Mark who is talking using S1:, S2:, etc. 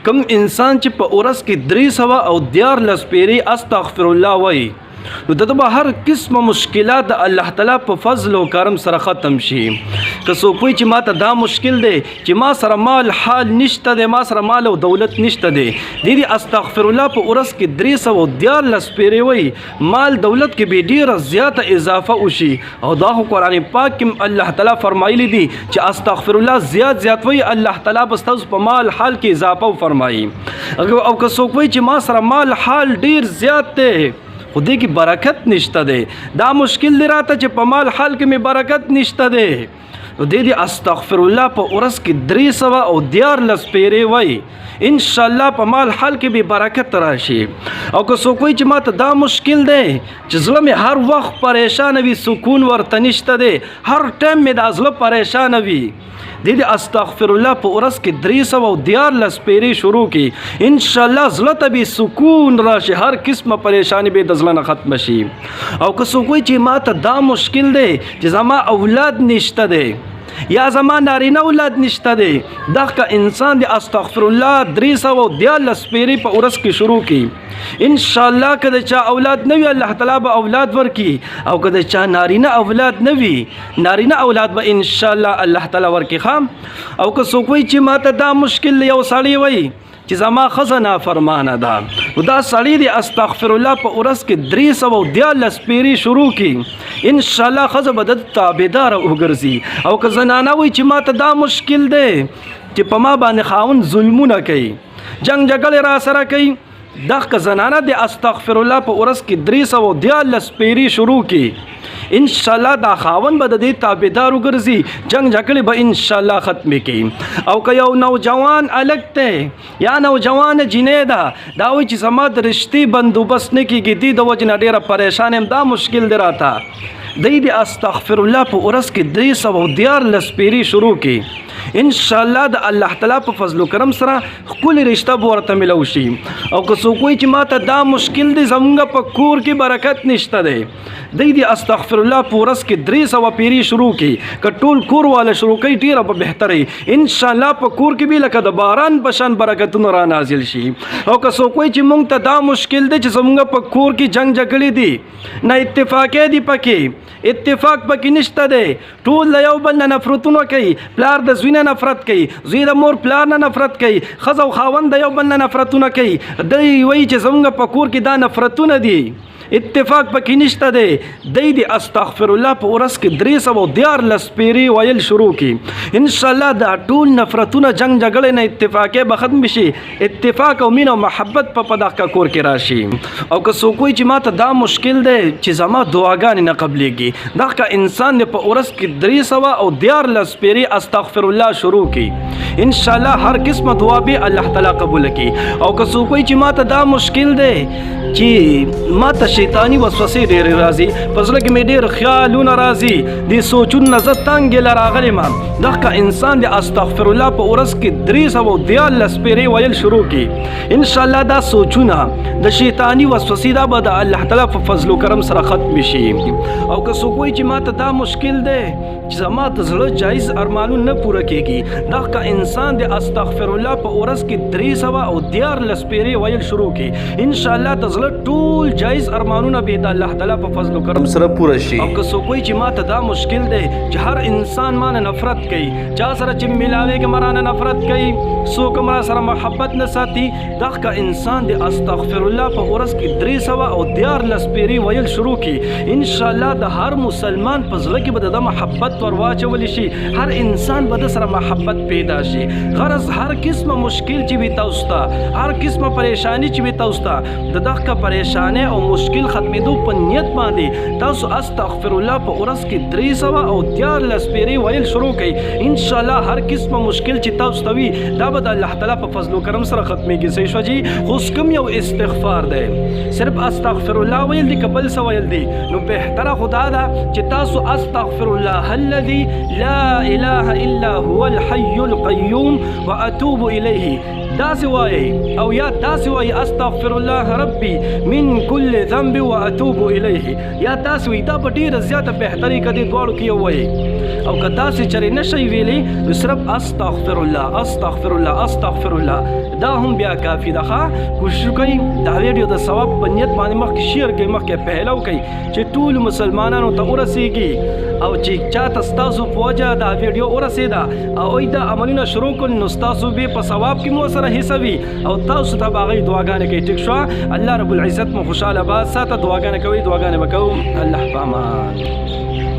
S1: کوم انسان چې په ورځ کې 313 پیری استغفر الله وایي، نو دته به هر قسمه مشکلات د الله تعالی په فضل او کرم سره ختم شي. که څوک وایي چې ماته دا مشکل دی چې ما سره مال حال نشته دی، ما سره مال او دولت نشته دی، دې استغفر الله په ورځ کې 313 پیری وایي، مال دولت کې به ډیره زیاته اضافه وشي. او دا خو قرآن پاک کې الله تعالی فرمایلی دی چې استغفر الله زیات زیات وایي، الله تعالی به ستاسو په مال حال کې اضافه وفرمایي. او که څوک وایي چې ما سره مال حال ډیر زیات دی خو دې کې برکت نشته دی، دا مشکل دی راته چې په مال حال کې مې برکت نشته دی، نو دې دې استغفر الله په ورځ کې 313 پیرې وایي، انشاءالله په مال حال کې به برکت راشي. او که څوک وایي چې ماته دا مشکل دی چې زړه مې هر وخت پریشانه وي، سکون ورته نشته دی، هر ټایم مې دا زړه پریشانه وي، دې دې استغفر الله په ورځ کې 313 پیرې شروع کړي، انشاءالله زړه ته به سکون راشي، هر قسمه پریشانی به د زړه نه ختمه شي. او که څوک وایي چې ماته دا مشکل دی چې زما اولاد نشته دی یا زما نارینه اولاد نشته دی، دغه انسان دی استغفر الله 313 پیرې په ورځ کې شروع کړي، انشاءالله که د چا اولاد نه وي الله تعالی به اولاد ورکړي، او که د چا نارینه اولاد نه وي نارینه اولاد به انشاءالله الله تعالی ورکړي. خام او که څوک وایي چې ماته دا مشکل یو سړی وایي چې زما ښځه نافرمانه ده، نو دا سړی دی استغفر الله په ورځ کې 313 پیرې شروع کړي، انشاءالله ښځه به د تابعداره وګرځي. او که زنانه وایي چې ماته دا مشکل دی چې په ما باندې خاوند ظلمونه کوي، جنګ جګړې را سره کوي، دغه زنانه د استغفر الله په ورځ کې 313 پیرې شروع کړي، انشاءالله دا خاوند به د دې تابعدار وګرځي، جنګ جګړې به انشاءالله ختمې کړي. او که یو نوجوان هلک دی یا نوجوانه جینۍ ده، دا وایي چې زما د رشتې بندوبست نه کېږي، دې د وجې نه ډېره پریشان یم، دا مشکل دی راته، دی د استغفر الله په ورځ کې 313 پیرې شروع کړي، انشاءالله د الله تعالی په فضل و کرم سره ښکلې رشته به ورته میلاو شي. او که څوک وایي چې ماته دا مشکل دی زمونږ په کور کې برکت نشته دی، دی د استغفر الله په ورځ کې 300 پیرې شروع کړي، که ټول کور والا شروع کړي ډېره به بهتره وي، انشاءالله په کور کې به لکه د باران په شان برکتونه را نازل شي. او که څوک وایي چې مونږ ته دا مشکل دی چې زمونږ په کور کې جنګ جګړې دي، نه اتفاقی دی پکې، اتفاق پکې نشته دی، ټول له یو بل نه نفرتونه کوي، پلار د زوی نه نفرت کوي، زوی د مور پلار نه نفرت کوي، ښځه او خاوند د یو بل نه نفرتونه کوي، دی وایي چې زمونږ په کور کې دا نفرتونه دي، اتفاق پکې نشته دی، دی د استغفر الله په ورځ کې 313 پیرې ویل شروع کړي، انشاءالله دا ټول نفرتونه جنګ جګړې نه اتفاقی به ختم شي، اتفاق او مینه او محبت په دغه کور کې راشي. او که څوک وایي چې ماته دا مشکل دی چې زما دعاګانې نه قبلېږي، دغه انسان دی په ورځ کې 313 پیرې استغفر الله شروع کړي، انشاءالله هر قسمه دعا به الله تعالی قبول کړي. او که څوک وایي چې ماته دا مشکل دی چې ماته شیطاني وسوسې ډېرې راځي، په زړه کې مې ډېر خیالونه راځي، دې سوچونو نه زه تنګ له راغلی یم، دغه انسان د استغفر الله په ورځ کې 313 پیرې ویل شروع کړي، انشاءالله دا سوچونه د شیطاني وسوسې دا به د الله تعالی په فضل و کرم سره ختم شي. او که څوک وایي چې ماته دا مشکل دی چې زما د زړه جایز ارمانونه نه پوره کېږي، دغه انسان د استغفر الله په ورځ کې 313 پیرې ویل شروع کړي، انشاءالله د زړه ټول جایز ارمانونه به د الله تعالی په فضل و کرم
S2: سره پوره شي.
S1: او که څوک وایي چې ماته دا مشکل دی چې هر انسان ما نه نفرت کوي، چا سره چې ملاوېږم رانه نفرت کوي، څوک هم را سره محبت نه ساتي، دغه انسان د استغفر الله په ورځ کې 313 پیرې ویل شروع کړي، انشاءالله د هر مسلمان په زړه کې به د ده محبت ور واچول شي، هر انسان به د سره محبت پیدا شي. غرض هر قسمه مشکل چې وي تاسو ته، هر قسمه پریشانی چې وي تاسو ته، د دغه پریشانۍ او مشکل ختمېدو په نیت باندې تاسو استغفر الله په ورځ کې 313 پیرې ویل شروع کړئ، انشاءالله هر قسمه مشکل چې تاسو ته وي دا به د الله تعالی په فضل و کرم سره ختمېږي. صحیح شوه جی؟ خو اوس کوم یو استغفار دی، صرف استغفر الله ویل دي که بل څه ویل دي؟ نو بهتره خو دا ده چې تاسو استغفر الله الذي لا اله الا هو الحي القيوم واتوب الیه داسې وایي او یا داسې وایي استغفر الله ربي من کل ذنب واتوب الیه، یا داسې وایي، دا به ډېره زیاته بهتري که دې دواړو کې یو وایي. او که تاسې چېرې نه شئ ویلی نو صرف استغفر الله استغفر الله استغفر الله، دا هم بیا کافي ده. ښه کوشش وکړئ دا ویډیو د ثواب په نیت باندې مخکې شیر کړئ، مخکې پهلو کړئ چې ټول مسلمانانو ته ورسیږي، او چې چاته ستاسو په وجه دا ویډیو ورسېده او ای دا عملونه شروع کړل نو ستاسو به په ثواب کې مو سره حصه وي او تاسو ته به هغوی دعاګانې کوي. ټیک شوه؟ الله رب العزت مو خوشحاله باد ساته. دعاګانې کوئ، دعاګانې به کوو. الله په امان.